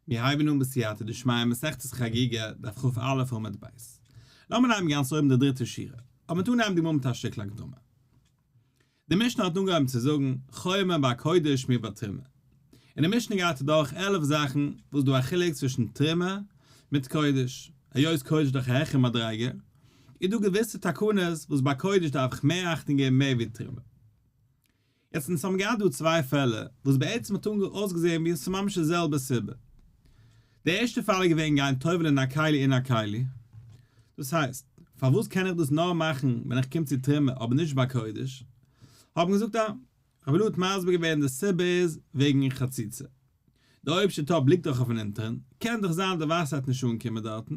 מיר הייבן אן בסייעתא דשמיא מסכת חגיגה, דף כ"א עמוד ב'. לאמיר נעמען גאנץ אויבן די דריטע שורה, אבער מ'טאר נעמען די גמרא מיט א שטיקל הקדמה. די משנה האט אנגעהויבן צו זאגן חומר בקודש מבתרומה. און די משנה גייט אדורך 11 זאכן וואס דא א חילוק צווישן תרומה מיט קודש. היות קודש איז דאך א העכערע מדריגה, איז דא געוויסע תקנות וואס ביי קודש דארף איך מער אכטונג געבן מער ווי תרומה. יעצט אונז האבן געהאט דא צוויי פעלער וואס בעצם האט אויסגעזעהן ווי עס איז ממש די זעלבע סיבה. די ערשטע פאל איז געווען גיין טובל'ען א כלי אין א כלי. דאס הייסט, פארוואס קען איך דאס נאר מאכן ווען איך קום צו תרומה אבער נישט ביי קודש? האט מען געזאגט א. רבי אילעא האט מסביר געווען די סיבה איז וועגן חציצה. די אויבערשטע טאפ ליגט דאך אויפן אונטערן, קען דאך זיין די וואסער וועט נישט אנקומען דארטן,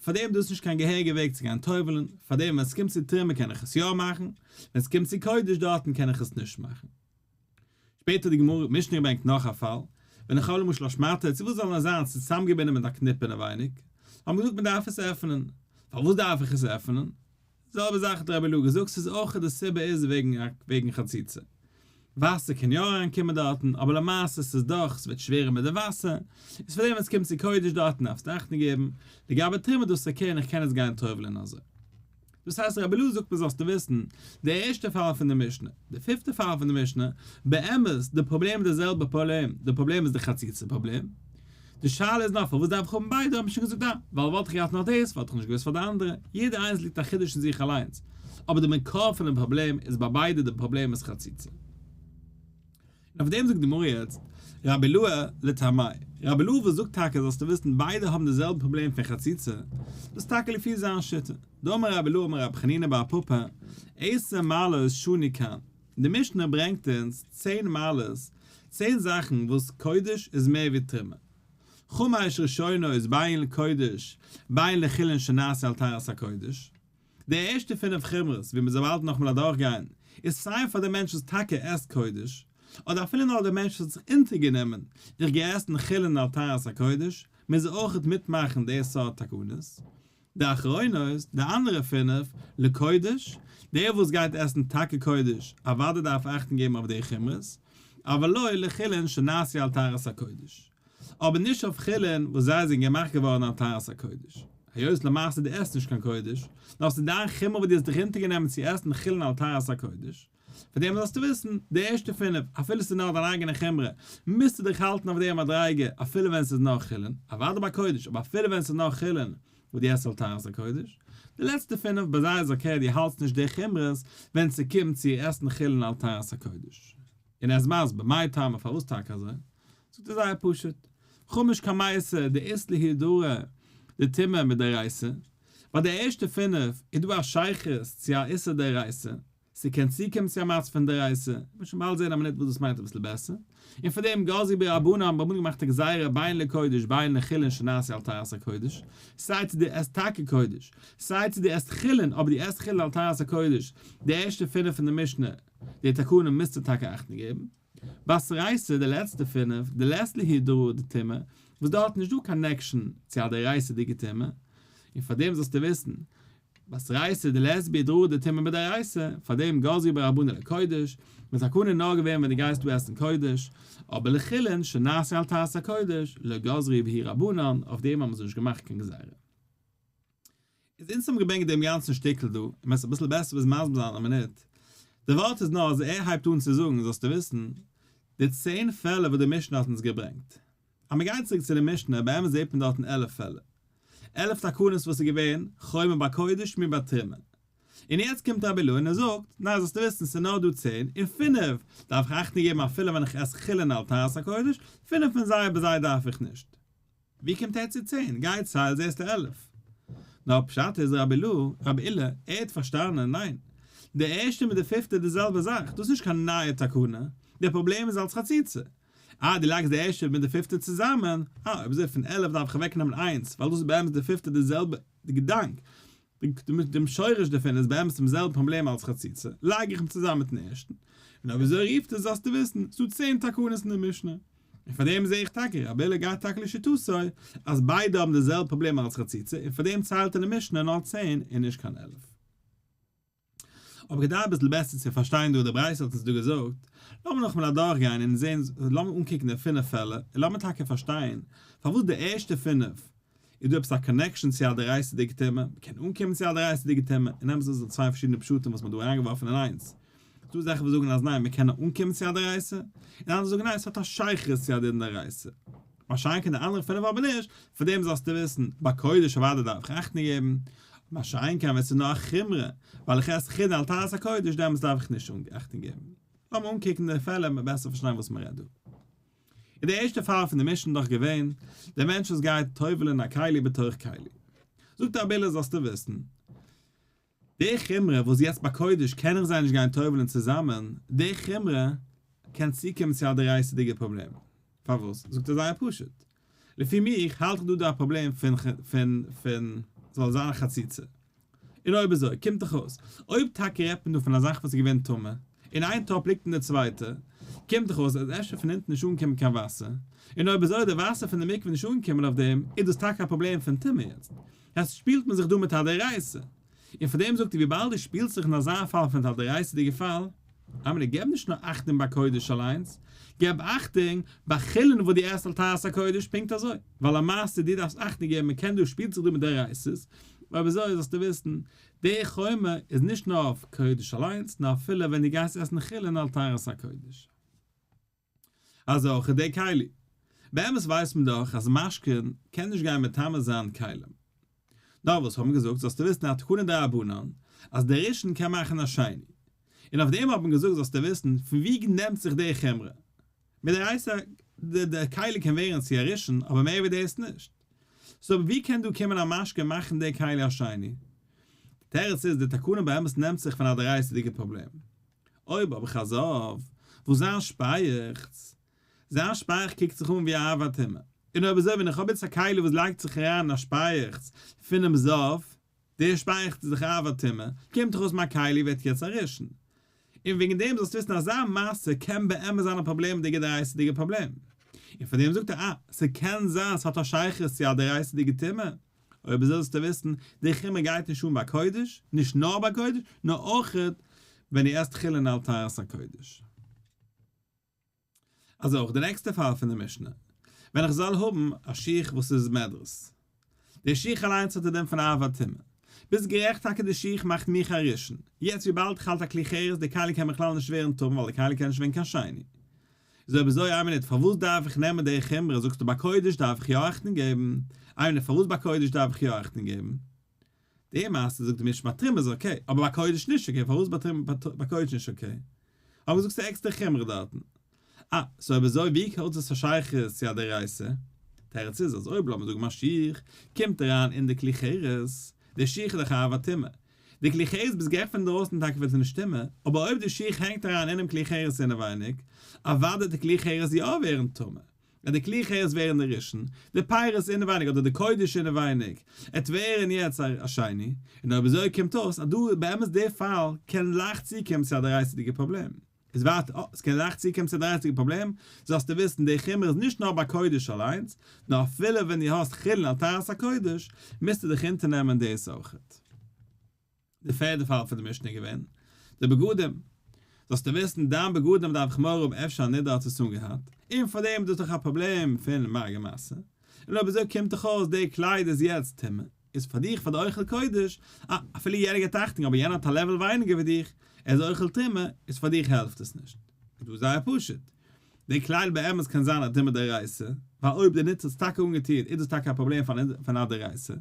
פארדעם דאס איז נישט קיין געהעריגע וועג צו גיין טובל'ן, פארדעם ווען ס'קומט צו תרומה קען איך עס יא מאכן, ווען ס'קומט צו קודש דארטן קען איך עס נישט מאכן. שפעטער האט די גמרא משנה געברענגט נאך א פאל, ווען איך האב למשל א שמאטע, צו וואס זאל עס זיין, ס'איז צוזאמגעבינדן מיט א קניפ אינעווייניג, האט מען געזאגט מ'דארף עס עפענען, פארוואס דארף איך עס עפענען? זעלבע זאך האט רבי אילעא געזאגט, ס'איז אויך די סיבה איז וועגן וועגן חציצה. וואסער קען יא אריין קומען דארטן, אבער למעשה ס'איז דאך, ס'ווערט שווערער מיט די וואסער, איז פארדעם ווען ס'קומט צו קודש דארטן דארפסטו אכטונג געבן, לגבי תרומה דאס איז okay און איך קען עס גיין טובל'ען אזוי. דאס הייסט רבי אילעא זאגט מיר זאלסטו וויסן, די ערשטע פאל פון די משנה, די פיפטע פאל פון די משנה, באמת די פראבלעם איז די זעלבע פראבלעם, די פראבלעם איז די חציצה פראבלעם, די שאלה איז נאר פארוואס דארף איך האבן ביידע האב איך שוין געזאגט א, ווייל וואלט איך געהאט נאר דאס וואלט איך נישט געוואוסט פאר די אנדערע, יעדע איינס ליגט א חידוש אין זיך אליינס, אבער די מקור פונעם פראבלעם איז ביי ביידע די פראבלעם איז חציצה. און אויף דעם זאגט די גמרא יעצט רבי אילעא לטעמיה, רבי אילעא וואס זאגט טאקע זאלסטו וויסן ביידע האבן די זעלבע פראבלעם פון חציצה, דאס איז טאקע לפי זיין שיטה, דאמר רבי אילעא אמר רבי חנינא בר פפא, עשר מעלות שנו כאן, די משנה ברענגט אונז צען מעלות, צען זאכן וואס קודש איז מער ווי תרומה. חמש ראשונות בין לקודש בין לחולין שנעשו על טהרת הקודש. די ערשטע פינף חומרות, ווי מ'זאל באלד נאכאמאל אדורכגיין, איז סיי פאר די מענטש וואס טאקע עסט קודש, אדער אפילו נאר די מענטש וואס האט זיך אונטערגענומען איך גיי עסן חולין על טהרת הקודש, מוז ער אויכעט מיטמאכן די סארט תקנות. די אחרונות, די אנדערע פינף, לקודש, דער וואס גייט עסן טאקע קודש, אוודאי דארף אכטונג געבן אויף די חומרות, אבל לא לחולין שנעשו על טהרת הקודש, אבער נישט אויף חולין וואס זיי זענען געמאכט געווארן על טהרת הקודש, היות למעשה דו עסט נישט קיין קודש, נאר ס'איז דיין חומרא וואס דו האסט דיך אונטערגענומען צו עסן חולין על טהרת הקודש. פאר דעם זאלסטו וויסן, די ערשטע פינף, אפילו ס'איז נאר דיין אייגענע חומרא, מוזטו דיך האלטן אויף די מדריגה, אפילו ווען ס'איז נאר חולין, אוודאי ביי קודש, אבער אפילו ווען ס'איז נאר חולין, וואס דו עסט על טהרת הקודש. די לעצטע פינף, ביי זיי איז okay, דו האלטסט נישט די חומרות ווען ס'קומט צו עסן חולין על טהרת הקודש. און ער איז מסביר, מאי טעמא פארוואס טאקע אזוי? זאגט ער זייער פשוט, חמש קמייתא דאית להו דרא דטומאה מדאורייתא, ביי די ערשטע פינף איז דא א שייכות צו א איסור דאורייתא, ס'קען צוקומען צו א מצב פון דאורייתא, מ'וועט שוין באלד זען א מינוט וואס דאס מיינט אביסל בעסער, און פאר דעם גזרו בהו רבנן האבן רבנן געמאכט א גזירה בין לקודש בין לחולין שנעשו על טהרת הקודש, סיי צו דו עסט טאקע קודש, סיי צו דו עסט חולין אבער דו עסט חולין על טהרת הקודש, די ערשטע פינף פון די משנה, די תקנה מוזטו טאקע אכטונג געבן. בתרייתא, די לעצטע פינף, דלית להו דרא דטומאה, וואס דארט איז נישטא קיין connection צו א דאורייתא'דיגע טומאה, און פאר דעם זאלסטו וויסן, בתרייתא דלית בהו דרא דטומאה מדאורייתא, פאר דעם גזרו בהו רבנן לקודש, די תקנה איז נאר געווען ווען דו גייסט דא עסן קודש, אבער לחולין שנעשו על טהרת הקודש, לא גזרו בהו רבנן, אויף דעם האבן זיי נישט געמאכט קיין גזירה. איז אונז האבן געברענגט דעם גאנצן שטיקל דא, און עס אביסל בעסער ביז מסביר זיין א מינוט, די ווארט איז נאר אז ער הייבט אן צו זאגן זאלסטו וויסן, די צען פעלער וואס די משנה האט אונז געברענגט. אז מען גייט צוריק צו די משנה, באמת זעט מען דארטן 11 פעלער. 11 תקנות וואס איז געווען, חומר בקודש מבתרומה. און יעצט קומט רבי אילעא און ער זאגט, ניין זאלסטו וויסן ס'איז נאר דא צען, און פינף דארף איך אכטונג געבן אפילו ווען איך עס חולין על טהרת הקודש, פינף פון זיי ביי זיי דארף איך נישט. ווי קומט ער צו צען? גיי צייל זעסטו 11. נאר פשט איז רבי אילעא, רבי אילעא, ער האט פארשטאנען, ניין, די ערשטע מיט די פיפטע איז די זעלבע זאך, דאס איז נישט קיין נייע תקנה, די פראבלעם איז אלס חציצה. אה, דו לייגסט די ערשטע מיט די פיפטע צוזאמען, אה, אויב אזוי פון 11 דארף איך אוועקנעמען איינס, ווייל דאס איז באמת די פיפטע די זעלבע די געדאנק, דעם שורש דערפון איז באמת דעם זעלבן פראבלעם אלס חציצה, לייג איך אים צוזאמען מיטן ערשטן, און אויב אזוי רופט עס זאלסטו וויסן, ס'דא צען תקנות אין די משנה. און פאר דעם זע איך טאקע, רבי אילעא גייט טאקע לשיטתו, אז ביידע האבן די זעלבע פראבלעם אלס חציצה, און פאר דעם ציילט ער אין די משנה נאר צען און נישט קיין 11. אבער כדי אביסל בעסער צו פארשטיין דא די ברייתא האט אונז דא געזאגט, לאמיר נאכאמאל אדורכגיין און זען, לאמיר אנקוקן די פינף פעלער, און לאמיר טאקע פארשטיין פארוואס די ערשטע פינף איז דא עפעס א connection צו א דאורייתא'דיגע טומאה, מ'קען אנקומען צו א דאורייתא'דיגע טומאה, און אמת דאס זענען צוויי פארשידענע פשטים וואס מ'האט דא אריינגעווארפן אין איינס. ס'דא אזעלכע וואס זאגן אז ניין מ'קען נאר אנקומען צו א דאורייתא, און אנדערע זאגן ניין ס'האט א שייכות צו א דין דאורייתא. מה שאין כן די אנדערע פינף אבער נישט, פאר דעם זאלסטו וויסן, ביי קודש אוודאי דארף איך אכטונג געבן, מה שאין כן ווען ס'איז נאר א חומרא, ווייל איך עס חולין על טהרת הקודש דעמאלטס דארף איך נישט אכטונג געבן. לאמיר אנקוקן די פעלער מען בעסער פארשטיין וואס מ'רעדט דא. אין די ערשטע פאל פון די משנה דאך געווען, דער מענטש וואס גייט טובל'ען א כלי בתוך כלי. זאגט רבי אילעא זאלסטו וויסן, די חומרא וואס יעצט ביי קודש קען איך זיי נישט גיין טובל'ען צוזאמען, די חומרא קען צוקומען צו א דאורייתא'דיגע פראבלעם. פארוואס? זאגט ער זייער פשוט. לפי מיך האלט איך דא דא א פראבלעם פון פון פון זאל זיין א חציצה. און אויב אזוי קומט דאך אויס אויב טאקע רעדט מען דא פון א זאך וואס איז געווען טמא און איין טראפ ליגט אין די צווייטע, קומט דאך אויס אז אפשר פון אונטן נישט אנגעקומען קיין וואסער, און אויב אזוי איז די וואסער פון די מקווה נישט אנגעקומען אויף דעם, איז דאס טאקע א פראבלעם פון טומאה יעצט. יעצט שפילט מען זיך דא מיט א דאורייתא. און פאר דעם זאגט ער וויבאלד דו שפילסט זיך אין אזא פאל פון א דאורייתא'דיגע פאל, אמרי געב נישט נאר אכטונג ביי קודש אליינס, געב אכטונג ביי חולין וואס דו עסט על טהרת הקודש פונקט אזוי, ווייל למעשה דו דארפסט אכטונג געבן מען קען דא שפילט זיך דא מיט דאורייתא'ס, אויב אזוי זאלסטו וויסן, די חומרא איז נישט נאר אויף קודש אליינס, נאר אפילו ווען דו גייסט עסן חולין על טהרת הקודש. אזעלכע די כלי. באמת ווייסט מען דאך אז משקין קען נישט גיין מטמא זיין כלים. נאר וואס האט מען געזאגט זאלסטו וויסן א תקנה דרבנן אז דער ראשון קען מאכן א שני. און אויף דעם האט מען געזאגט זאלסטו וויסן פון ווי נעמט זיך די חומרא. מדאורייתא די כלי קען ווערן צו א ראשון אבער מער ווי דאס נישט. so ווי קען דא קומען א משקה מאכן די כלי א שני? די תירוץ איז די תקנה באמת נעמט זיך פון א דאורייתא'דיגע פראבלעם. אויב האב איך א זב וואס זיין שפייעכץ, זיין שפייעכץ קוקט זיך אן ווי א אב הטומאה, און אויב אזוי ווען איך האב איצט א כלי וואס לייגט זיך אריין אין א שפייעכץ פונעם זב, דער שפייעכץ איז דאך א אב הטומאה, קומט דאך אויס מיין כלי ווערט יעצט א ראשון. און וועגן דעם זאלסטו וויסן אזא מעשה קען באמת זיין א פראבלעמדיגע דאורייתא'דיגע פראבלעם. און פאר דעם זאגט ער אה, ס'קען זיין ס'האט א שייכות צו א דאורייתא'דיגע טומאה, אויב אזוי זאלסטו וויסן, די חומרא גייט נישט אן ביי קודש, נישט נאר ביי קודש, נאר אויך ווען דו עסט חולין על טהרת הקודש. אזוי אויך די נעקסטע פאל פון די משנה, ווען איך זאל האבן א שיך וואס איז מדרס, די שיך אליינס האט די דין פון אב הטומאה, ביסט גערעכט טאקע די שיך מאכט מיך א ראשון, יעצט וויבאלד איך האלט א כלי חרס די כלי קען בכלל נישט ווערן טמא ווייל די כלי קען נישט ווערן קיין שני, איז אויב אזוי איין מינוט פארוואס דארף איך נעמען די חומרא זאגסטו ביי קודש דארף איך יא אכטונג געבן, איין מינוט פארוואס ביי קודש דארף איך יא אכטונג געבן? די מעשה זאגט די משנה ביי תרומה איז okay אבער ביי קודש נישט okay פארוואס ביי תרומה ביי קודש נישט okay? אבער זאגסטו עקסטער חומרא דארטן. אה, so אויב אזוי ווי האט עס א שייכות צו א דאורייתא? תירוץ איז אז אויב לאמיר זאגן מיין שיך קומט אריין אין די כלי חרס, די שיך איז דאך א אב הטומאה, די כלי חרס ביסט גערעכט פון אינדרויסן טאקע וועט עס נישט שטימען, אבער אויב די שיך הענגט אריין אינעם כלי חרס אינעווייניג, אוודאי וועט די כלי חרס יא ווערן טמא, ווען די כלי חרס ווערן די ראשון, די פירות אינעווייניג אדער די קודש אינעווייניג, עט ווערן יעצט א שני, און אויב אזוי קומט אויס אז דא באמת די פאל קען לייכט צוקומען צו א דאורייתא'דיגע פראבלעם. איז ווייטער, אה, ס'קען לייכט צוקומען צו א דאורייתא'דיגע פראבלעם, זאלסטו וויסן די חומרא איז נישט נאר ביי קודש אליינס, נאר אפילו ווען דו האסט חולין על טהרת הקודש, מוזטו דיך אונטערנעמען דאס אויכעט. די פערדע פאל פון די משנה איז געווען, די בגדים. זאלסטו וויסן, דיין בגדים דארף איך מורא האבן אפשר א נידה האט עס אנגעהאט, און פאר דעם איז דאס דאך א פראבלעם פון מגע ומשא, און אויב אזוי קומט דאך אויס די קלייד איז יעצט טמא, איז פאר דיך פאר די אוכל קודש, אה, אפילו יענער געבט אכטונג אבער יענער האט א level ווייניגער ווי דיך, ער איז אוכל תרומה, איז פאר דיך העלפט עס נישט. איז דא זייער פשוט. די קלייד באמת קען זיין א טומאה דאורייתא, ווייל אויב די נידה האט עס טאקע אנגעטון איז דאס טאקע א פראבלעם פון א דאורייתא.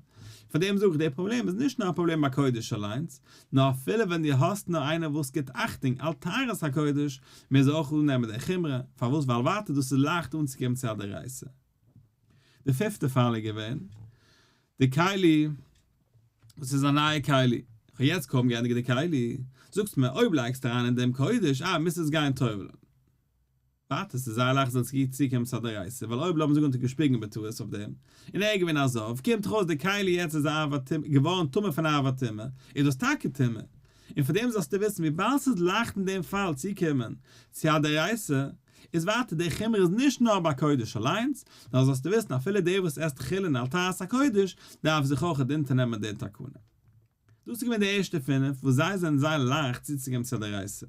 פאר דעם זאג איך די פראבלעם איז נישט נאר א פראבלעם ביי קודש אליינס, נאר אפילו ווען דו האסט נאר איינער וואס גיבט אכטונג על טהרת הקודש, מוז ער אויך אננעמען די חומרא, פארוואס ווייל ווייטער דאס איז לייכט אנצוקומען צו א דאורייתא. די פיפטע פאל איז געווען די כלי וואס איז א נייע כלי, איך האב יעצט קוים געענדיגט די כלי, זאגסט מיר אויב לייגסטו אריין אין דעם קודש, אה, מוזט עס גיין טובל'ן. ווארט, עס איז זייער לייכט זאלסט גוט צוקומען צו א דאורייתא, ווייל אויב לאמיר זאגן האט ער געשפיגן בטעות אויף דעם, און ער איז געווען א זב, קומט דאך אויס די כלי יעצט איז א אב הטומאה, געווארן טמא פון אב הטומאה, איז דאס טאקע טומאה. און פאר דעם זאלסטו וויסן, וויבאלד ס'איז לייכט אין דעם פאל צוקומען צו א דאורייתא, איז ווייטער די חומרא איז נישט נאר ביי קודש אליינס, נאר זאלסטו וויסן אפילו דער וואס עסט חולין על טהרת הקודש דארף זיך אויך אונטערנעמען די תקנה. דאס איז געווען די ערשטע פינף וואס זיי זענען זייער לייכט צוצוקומען צו א דאורייתא.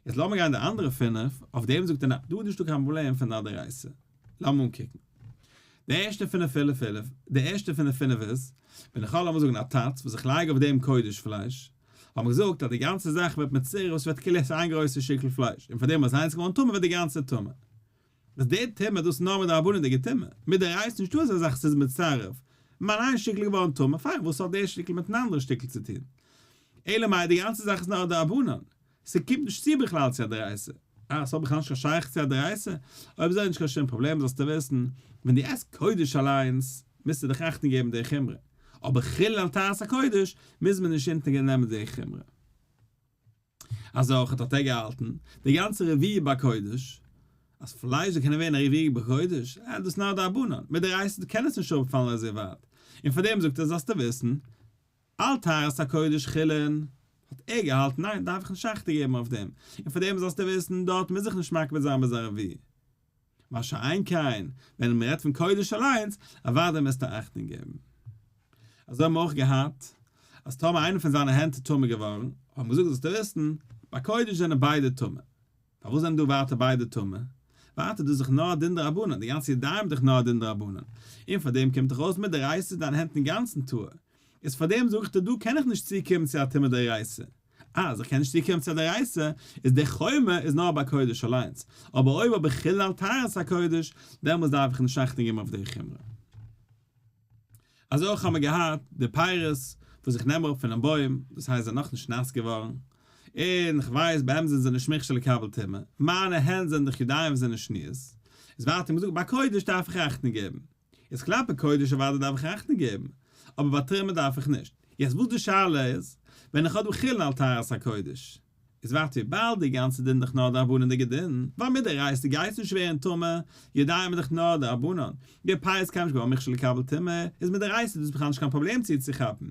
יעצט לאמיר גיין די אנדערע פינף, אויף דעם זאגט ער ניין, דא איז נישטא קיין פראבלעם פון א דאורייתא. לאמיר אנקוקן. די ערשטע פון די פילע פינף, די ערשטע פון די פינף איז, ווען איך האב לאמיר זאגן א טאץ וואס איך לייג אויף דעם קודש פלייש, האט מען געזאגט אז די גאנצע זאך ווערט מצורע וואס ווערט כאילו עס איז איין גרויסע שטיקל פלייש, און פאר דעם אז איינס איז געווארן טמא ווערט די גאנצע טמא. איז די טומאה דאס נאר מדרבנן'דיגע טומאה, מדאורייתא נישטא אזא זאך ס'איז מצרף, מיין איין שטיקל איז געווארן טמא, פיין וואס האט די שטיקל מיטן אנדערן שטיקל צו טון? אלא מאי די גאנצע זאך איז נאר א דרבנן, ס'קומט נישט צו בכלל צו א דאורייתא. אה, ס'האט בכלל נישט קיין שייכות צו א דאורייתא? אויב אזוי איז נישט קיין שום פראבלעם זאלסטו וויסן, ווען דו עסט קודש אליינס, מוזטו דיך אכטונג געבן די חומרא, אבער חולין על טהרת הקודש מוז מען נישט אונטערנעמען די חומרא. אזוי אויך האט ער געהאלטן די גאנצע רביעי בקודש, אז פלייש זאל קענען ווערן א רביעי בקודש, אה, דאס איז נאר דרבנן, מדאורייתא קען עס נישט אפפאלן אזוי ווייט, און פאר דעם זאגט ער זאלסטו וויסן, על טהרת הקודש חולין, האט ער געהאלטן ניין דארף איך נישט אכטונג געבן אויף דעם, און פאר דעם זאלסטו וויסן דארט מוז איך נישט מקפיד זיין ביז א רביעי. מה שאין כן ווען מען רעדט פון קודש אליינס, אוודאי מוזטו אכטונג געבן. אזוי האבן מיר אויך געהאט, אז טאמער איינער פון זיינע הענט איז טמא געווארן, האט מען געזאגט זאלסטו וויסן, ביי קודש זענען ביידע טמא. פארוואס זענען דא ווייטער ביידע טמא? ווייטער דאס איז דאך נאר א דין דרבנן, די גאנצע ידיים איז דאך נאר א דין דרבנן, און פאר דעם קומט דאך אויס מדאורייתא איז דיין הענט אינגאנצן טהור, איז פאר דעם זאג איך דיר דא קען איך נישט צוקומען צו א טומאה דאורייתא, אז איך קען נישט צוקומען צו א דאורייתא איז די חומרא איז נאר ביי קודש אליינס, אבער אויב האב איך חולין על טהרת הקודש דעמאלס דארף איך נישט אכטונג געבן אויף די חומרא. אזוי אויך האבן מיר געהאט די פירות וואס איך נעם אראפ פונעם בוים, דאס הייסט זיי זענען נאכנישט נאס געווארן, און כ'ווייס באמת זענען זיי נישט מוכשר לקבל טומאה, מיינע הענט זענען דאך ידיים וואס זענען שניות, איז ווייטער געזאגט ביי קודש דארף איך אכטונג געבן, איז כלפי קודש אוודאי דארף איך אכטונג געבן, אבער ביי תרומה דארף איך נישט. יעצט וואס די שאלה איז, ווען איך האב דא חולין על טהרת הקודש, איז ווייטער וויבאלד די גאנצע דין דאך נאר דרבנן'דיגע דין, ווייל מדאורייתא גייט נישט ווערן טמא, ידיים איז דאך נאר דרבנן, די פירות קען נישט געווארן מוכשר לקבל טומאה, איז מדאורייתא דאס בכלל נישט קיין פראבלעם צו צו כאפן.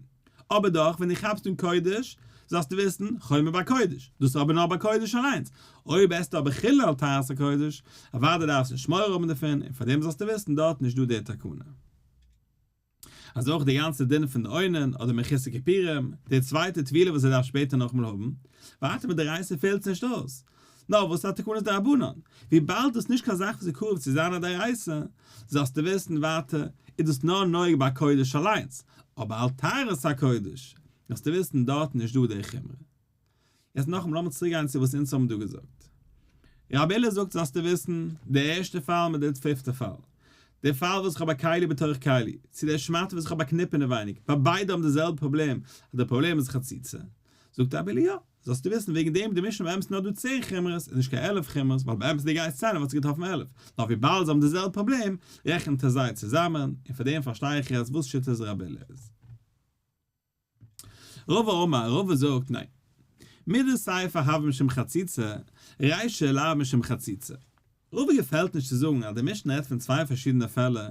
אבער דאך ווען דו כאפסט אן קודש, זאלסטו וויסן, חומרא ביי קודש, דאס איז אבער נאר ביי קודש אליינס, אויב עסטו אבער חולין על טהרת הקודש, אוודאי דארפסטו נישט מורא האבן דערפון, און פארדעם זאלסטו וויסן דארט נישט דא די תקנה. אזוי אויך די גאנצע דין פון די אונן אדער מחוסר כיפורים, די צווייטע טבילה וואס ער דארף שפעטער נאכאמאל האבן, ווייטער מדאורייתא פעלט עס נישט אויס. נאר וואס איז א תקנת דרבנן? וויבאלד דאס נישט קיין זאך וואס איז קרוב צו זיין א דאורייתא, זאלסטו וויסן ווייטער איז דאס נאר נוהג ביי קודש אליינס, אבער על טהרת הקודש, זאלסטו וויסן דארט נישט דא די חומרא. יעצט נאכאמאל לאמיר צוריק גיין צו וואס אונז האבן דא געזאגט. רבי אילעא זאגט זאלסטו וויסן, די ערשטע פאל מיט די פיפטע פאל. די פאל וואס איך האב א כלי בתוך כלי, צו די שמאטע וואס איך האב א קניפ אינעווייניג, ווייל ביידע האבן די זעלבע פראבלעם, אז די פראבלעם איז חציצה. זאגט רבי אילעא יא, זאלסטו וויסן וועגן דעם די משנה באמת נאר דא צען חומרות און נישט קיין 11 חומרות, ווייל באמת די גייסט ציילן וואלסטו געטראפן 11, נאר וויבאלד זיי האבן די זעלבע פראבלעם, רעכנט ער זיי צוזאמען, און פאר דעם פארשטיי איך יעצט וואס שיטת רבי אילעא איז. רבא אמר, רבא זאגט, ניין. מדסיפא הוי משום חציצה, רישא לאו משום חציצה. רבא געפעלט נישט צו זאגן אז די משנה רעדט פון צוויי פארשידענע פעלער,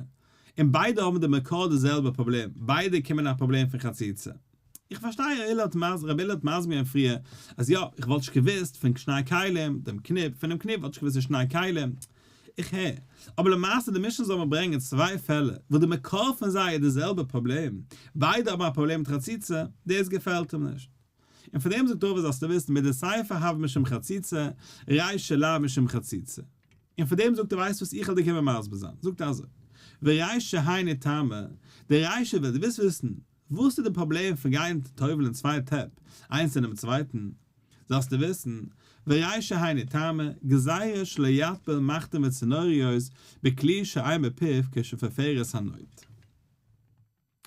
און ביידע האבן די מקור די זעלבע פראבלעם, ביידע קומען א פראבלעם פון חציצה. איך פארשטיי רבי אילעא האט מסביר געווען פריער אז יא, איך וואלט נישט געוואוסט פון שני כלים, דעם קניפ, פונעם קניפ וואלט איך נישט געוואוסט די שני כלים. איך הער. אבער למעשה די משנה זאל מיר ברענגען צוויי פעלער וואס די מקור פון זיי איז די זעלבע פראבלעם, ביידע האבן א פראבלעם מיט חציצה, דאס געפעלט אים נישט. און פון דעם זאגט רבא זאלסטו וויסן מדסיפא הוי משום חציצה, רישא לאו משום חציצה. און פון דעם זאגט ער ווייסט וואס איך וועל דיר קומען מסביר זיין. זאגט ער אזוי, ורישא היינו טעמא, די רישא ווען דו ווילסט וויסן וואס איז די פראבלעם פון גיין טובל'ן צוויי טעפ איינס אינעם צווייטן, זאלסטו וויסן, ורישא היינו טעמא, גזירה שלא יטביל מחטין וצנוריות בכלי שאין בפיו כשפופרת הנוד.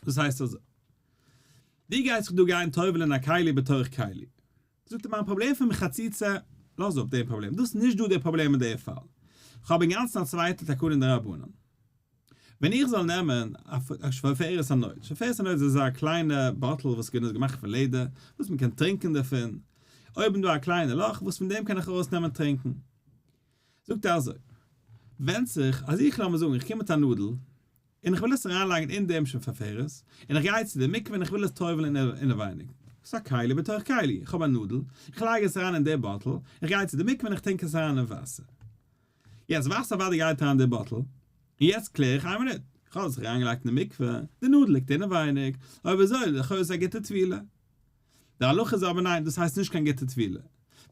דאס הייסט אזוי, דו גייסט זיך דא גיין טובל'ן א כלי בתוך כלי, זאגט ער מיין פראבלעם פון חציצה, לאז אפ דעם פראבלעם, דאס איז נישט דא דער פראבלעם אין דער פאל, כ'האב אינגאנצן א צווייטע תקנה אין די רבנן. ווען איך זאל נעמען א שפופרת הנוד, שפופרת הנוד איז אזא קליינע bottle וואס איז געמאכט פון לעדער, וואס מען קען טרינקען דערפון, אויבן דא א קליינע לאך וואס פון דעם קען איך ארויס נעמען טרינקען. זאגט ער אזוי, ווענדט זיך אז איך לאמיר זאגן איך קום מיט א נאדל, און איך וויל עס אריינלייגן אין דעם שפופרת, און איך גיי צו די מקווה און איך וויל עס טובל'ן אינעווייניג. ס'איז א כלי בתוך כלי, איך האב א נאדל, איך לייג עס אריין אין די bottle, איך גיי צו די מקווה און איך טונק עס אריין אין וואסער. יעצט וואסער אוודאי גייט אריין אין די bottle, און יעצט קלער איך איין מינוט, כ'האב עס אריינגעלייגט אין די מקווה, די נאדל ליגט אינעווייניג, אויב אזוי לכאו' איז עס א גוטע טבילה. די הלכה איז אבער ניין, דאס הייסט נישט קיין גוטע טבילה.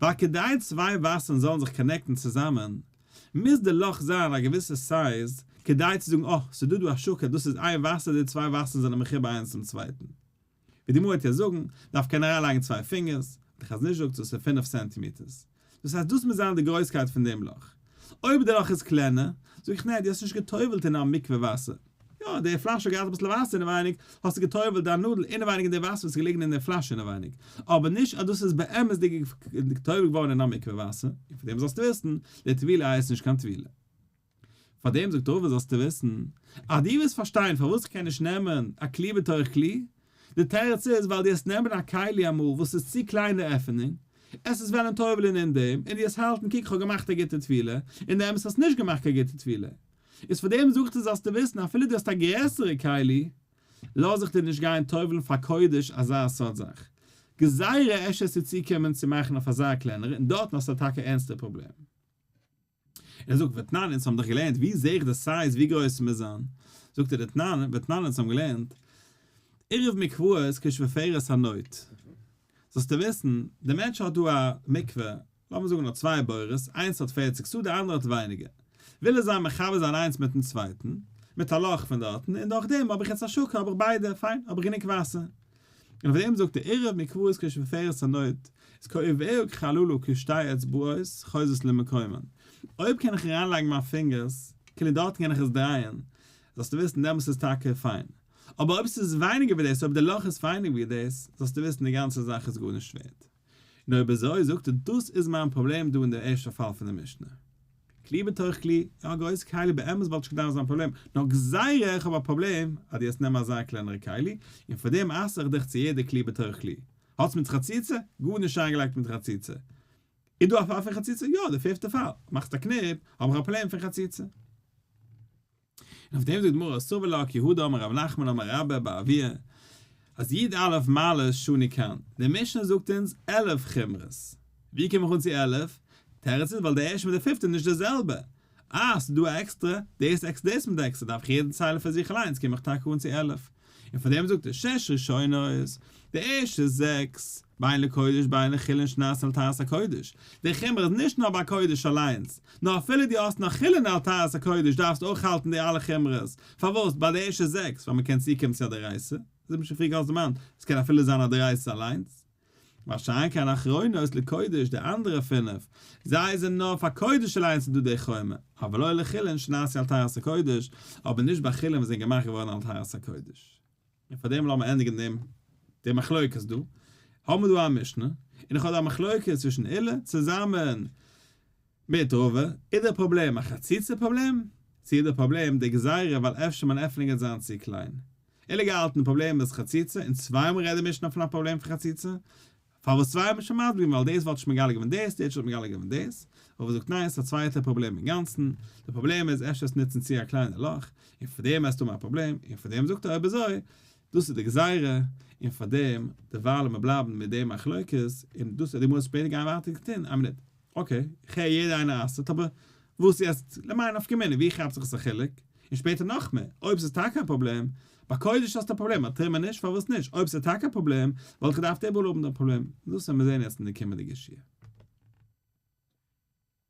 ווייל כדי צוויי וואסערן זאלן זיך connect ן צוזאמען, מוז די לאך זיין א געוויסע size, כדי צו זאגן אה, ס'איז דא דא השקה, דאס איז איין וואסער, די צוויי וואסערן זענען מחובר איינס צום צווייטן. ווי די גמרא וועט יעצט זאגן, דארף קענען אריינלייגן צוויי פינגערס, די חזון איש זאגט אז עס איז פינף סענטימעטערס. דאס הייסט דאס מוז זיין די גרויסקייט פון דעם לאך. אויב די לאך איז קלענער, זאג איך ניין, דו האסט נישט גע'טובל'ט אין א מקווה וואסער. יא, די פלאש האט געהאט אביסל וואסער אינעווייניג, האסטו גע'טובל'ט דיין נאדל אינעווייניג אין די וואסער וואס איז געליגן אין די פלאש אינעווייניג. אבער נישט אז דאס איז באמת'דיג גע'טובל'ט געווארן אין א מקווה וואסער. און פון דעם זאלסטו וויסן, די טבילה הייסט נישט קיין טבילה. פאר דעם זאגט רבא זאלסטו וויסן, אז דו ווילסט פארשטיין פארוואס איך קען נישט נעמען א כלי בתוך כלי, די תירוץ איז ווייל דו וועסט נעמען א כלי אמאל וואס איז צו קליין די עפענונג, עס איז וועלן טובל'ען אין דעם, און דו וועסט האלטן קוק איך האב געמאכט א גוטע טבילה, און די אמת האסט נישט געמאכט קיין גוטע טבילה. איז פאר דעם זאגט ער זאלסטו וויסן אפילו דו האסט א גרעסערע כלי, לאז איך דיר נישט גיין טובל'ן פאר קודש אזא סארט זאך. גזירה אפשר עס צו צוקומען צו מאכן אויף אזא קלענערע און דארטן האסטו טאקע ערנסטע פראבלעם. ער זאגט ותנן אונז האבן דאך געלערנט ווי זעה איך די size ווי גרויס ס'מוז זיין, זאגט ער דתנן ותנן אונז האבן געלערנט עירוב מקוואות כשפופרת הנוט, זאלסטו וויסן די מענטש האט דא א מקווה לאמיר זאגן האט צוויי בורות איינס האט פערציג סאה די אנדערע האט ווייניגער, וויל ער זיי מחבר זיין איינס מיטן צווייטן מיט א לאך פון דארטן און דורכדעם האב איך יעצט השקה האב איך ביידע פיין האב איך גענוג וואסער, און אויף דעם זאגט ער עירוב מקוואות כשפופרת הנוט איז כעובר כחללו כשתי אצבעות חוזרות למקומן, אויב קען איך אריינלייגן מיין פינגערס כאילו דארטן קען איך עס דרייען, זאלסטו וויסן דעמאלס איז טאקע פיין, אבער אויב ס'איז ווייניגער ווי דאס אויב די לאך איז ווייניגער ווי דאס, זאלסטו וויסן די גאנצע זאך איז גארנישט ווערט. און אויב אזוי זאגט ער דאס איז מיין פראבלעם דא אין די ערשטע פאל פון די משנה. כלי בתוך כלי, יא גרויסע כלי באמת וואלט נישט געדארפט זיין פראבלעם, נאר גזירה איך האב א פראבלעם אז דו וועסט נעמען אזא קלענערע כלי, און פאר דעם אסר איך דיך צו יעדע כלי בתוך כלי. האטס מיט חציצה? גארנישט איינגעלייגט מיט חציצה. איז דא א פאל פון חציצה? יא, די פיפטע פאל. מאכסט א קניפ, האב איך א פראבלעם פון חציצה. און אויף דעם זאגט די גמרא סבר לה כי הא דאמר רב נחמן אמר רבה בר אבוה אז י"א מעלות שנו כאן, די משנה זאגט אונז 11 חומרות, ווי קום איך אן צו 11? תירוץ איז ווייל די ערשטע מיט די פיפטע איז נישט די זעלבע, אה ס'איז דא א עקסטרע, דאס עקסטער דאס מיט עקסטער דארף איך יעדן ציילן פאר זיך אליינס קום איך טאקע אן צו 11, און פאר דעם זאגט ער שש ראשונות, די ערשטע זעקס, בין לקודש בין לחולין שנעשו על טהרת הקודש, די חומרא איז נישט נאר ביי קודש אליינס, נאר אפילו דו האסט נאך חולין על טהרת הקודש דארפסטו אויך האלטן די אלע חומרות, פארוואס ביי די ערשטע זעקס ווייל מען קען צוקומען צו א דאורייתא, אזוי האט מען שוין פריער געהאט דערמאנט, עס קען אפילו זיין א דאורייתא אליינס. מה שאין כן אחרונות לקודש די אנדערע פינף, זיי זענען נאר פאר קודש אליינס איז דא די חומר, אבל לא לחולין שנעשו על טהרת הקודש, אבער נישט ביי חולין וואס זענען געמאכט געווארן על טהרת הקודש. און פאר דעם לאמיר ענדיגן דעם די מחלוקת דא, האבן מיר דא א משנה, און איך האב דא א מחלוקת צווישן עולא צוזאמען מיט רבא, איז דער פראבלעם א חציצה פראבלעם, צו איז דער פראבלעם די גזירה ווייל אפשר מיין עפענונג גייט זיין צו קליין. עולא געהאלטן די פראבלעם איז חציצה, און צוויי מאל רעדט די משנה פון א פראבלעם פון חציצה, פארוואס צוויי האט מען שוין מסביר געווען ווייל דאס וואלט נישט מגלה געווען דאס, דאס וואלט מגלה געווען דאס, רבא זאגט ניין ס'איז א צווייטע פראבלעם אינגאנצן, די פראבלעם איז אפשר עס נוצן צו א קליינע לאך, און פאר דעם וועסטו האבן א פראבלעם, און פאר דעם זאגט ער אויב אזוי, דאס איז די גזירה, און פאר דעם דערווייל מיר בלייבן מיט די מחלוקת, און דאס וועט די גמרא שפעטער גיין ווייטער טון, איין מינוט, okay, איך הער יעדער איינער אסר'ט, אבער וואס יעצט, למאי נפקא מינה, ווי כאפט זיך עס א חילוק? און שפעטער נאכמער, אויב ס'איז טאקע א פראבלעם, ביי קודש האסטו א פראבלעם, ביי תרומה נישט, פארוואס נישט? אויב ס'איז טאקע א פראבלעם, וואלט איך געדארפט איבעראל האבן דעם פראבלעם. דאס וועלן מיר זען יעצט אין די קומענדיגע שיעור.